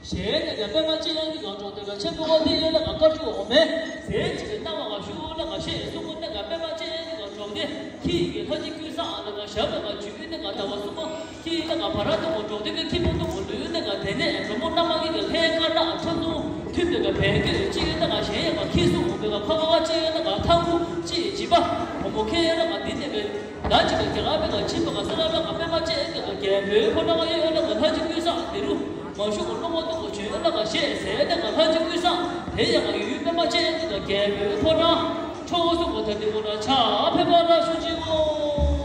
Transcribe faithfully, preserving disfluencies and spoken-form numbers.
ཞེས་ནས་ཀྱང་པདྨ་ཅན་གྱི་གང་གྲོགས་དེ་ལ་ཆེན་པོ་བ་དེ་ཡོད་ལ་གང་དཀར་ཕྱོགས་འོ་མའི་ཟས་ཅིག་གི་སྣང་བ་གང་ཞུ་ལ་གང་ཤེས་གསུང་པོ་ནས་ཀྱང་པདྨ་ཅན་གྱི་གང་གྲོགས་དེ་ཁྱི་ཡི་གི་ལྷ་ཅིག་ཀུན་བཟང་ལ་གང་ཞབས་ལ་གང་ཇུས་ནས་ཀྱང་ཟླ་བ་གསུམ་པ་ཁྱི་ཡི་ལ་གང་བ་ར་དུ་གང་གྲོགས་དེ་གི་ཁྱི་པོ་དུ་གང་ལུས་ནས་ཀྱང་དེ་ནས་གྲོ་མོ་སྣ་མང་གི་གི་ལྷའི་ཀ་ན་ཁྲ་ཚུང་ཐུབ་པའི་གི་བལ་སྐད་ཅིག་ཡོད་ལ་གང་ཞེས་ཡང་གང་ཁྱི་སུ་འོ་མའི་གང་ཁ་ཁ་བ་ཅིག་ཡོད་ལ་གང་ཐང་ཁུ་ཅིག་བྱིས་པ་བུ་མོ་ཁྱེད་ཡོད་ལ་གང་འདི་ནས་གི་ད་ཅི་ག་རྒྱ་གར་པའི་ག་ཆིབས་པ་ག་ས་ལ་ལ་ག་པདྨ་ཅན་གྱི་ག་རྒྱལ་པོའི་ཕོ་བྲང་གཡས་གཡོན་ལ་ག་ལྷ་ཅིག་ཀུན་བཟང་དེ་རུ་མ་ཞུ་ག་སློང་བ་ཏོག་ག་བྱོན་ལ་ག་ཞེས་ཟེར་ནས་ག་ལྷ་ཅིག་ཀུན་བཟང་དེ་ཡང་ག་ཡུལ་པདྨ་ཅན་གྱི་ག་རྒྱལ་པོའི་ཕོ་བྲང་ཕྱོགས་སུ་ག་ད་དེ་གོ་ན་ཆ་ཕེབས་པ་ལ་ཞུ་ཅིག་གོ།